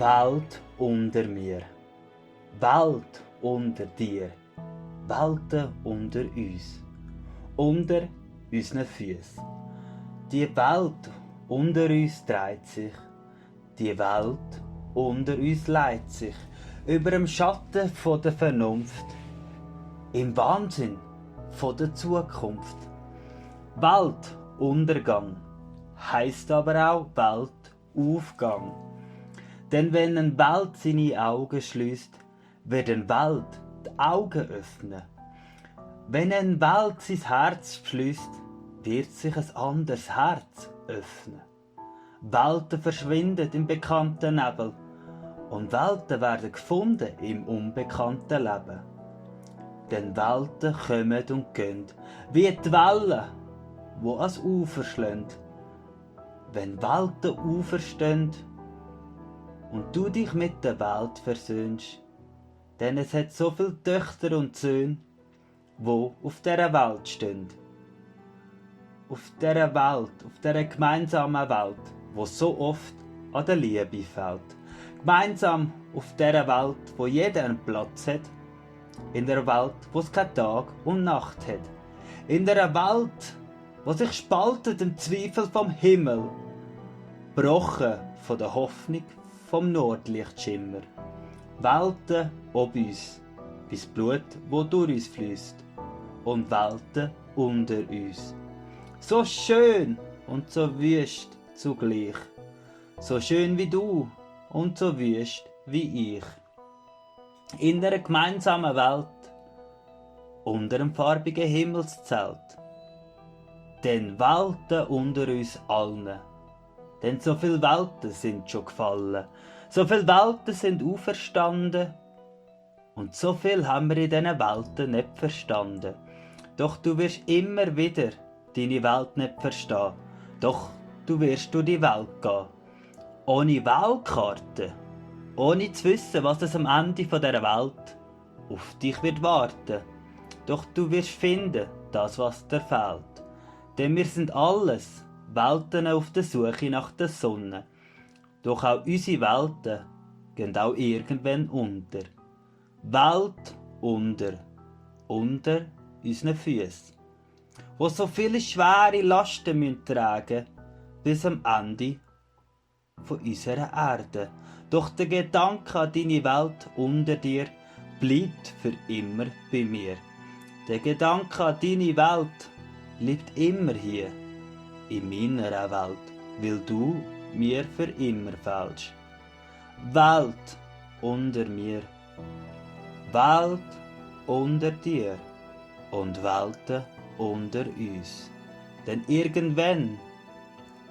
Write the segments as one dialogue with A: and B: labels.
A: Welt unter mir, Welt unter dir, Welten unter uns, unter unseren Füßen. Die Welt unter uns dreht sich, die Welt unter uns leitet sich, über dem Schatten von der Vernunft, im Wahnsinn von der Zukunft. Weltuntergang heisst aber auch Weltaufgang. Denn wenn eine Welt seine Augen schließt, wird eine Welt die Augen öffnen. Wenn eine Welt sein Herz schließt, wird sich ein anderes Herz öffnen. Welten verschwinden im bekannten Nebel und Welten werden gefunden im unbekannten Leben. Denn Welten kommen und gehen, wie die Wellen, die ans Ufer schlagen. Wenn Welten auferstehen und du dich mit der Welt versöhnst, denn es hat so viele Töchter und Söhne, die auf dieser Welt stehen. Auf dieser Welt, auf dieser gemeinsamen Welt, wo so oft an der Liebe fehlt. Gemeinsam auf dieser Welt, wo jeder einen Platz hat. In der Welt, wo es keinen Tag und Nacht hat. In der Welt, wo sich spaltet im Zweifel vom Himmel. Gebrochen von der Hoffnung vom Nordlichtschimmer. Welten ob uns, bis Blut, wo durch uns fließt. Und Welten unter uns. So schön und so wüst zugleich. So schön wie du und so wüst wie ich. In der gemeinsamen Welt, unter dem farbigen Himmelszelt. Denn Welten unter uns allen. Denn so viele Welten sind schon gefallen, so viele Welten sind auferstanden und so viel haben wir in diesen Welten nicht verstanden. Doch du wirst immer wieder deine Welt nicht verstehen, doch du wirst durch die Welt gehen. Ohne Weltkarte, ohne zu wissen, was es am Ende dieser Welt auf dich wird warten. Doch du wirst finden, das was dir fehlt. Denn wir sind alles Welten auf der Suche nach der Sonne. Doch auch unsere Welten gehen auch irgendwann unter. Welt unter unseren Füßen, wo so viele schwere Lasten tragen müssen, bis am Ende von unserer Erde. Doch der Gedanke an deine Welt unter dir bleibt für immer bei mir. Der Gedanke an deine Welt bleibt immer hier in meiner Welt, weil du mir für immer fehlst. Welt unter mir, Welt unter dir und Welten unter uns. Denn irgendwann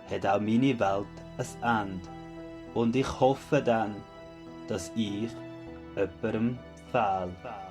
A: hat auch meine Welt ein Ende. Und ich hoffe dann, dass ich jemandem fehle.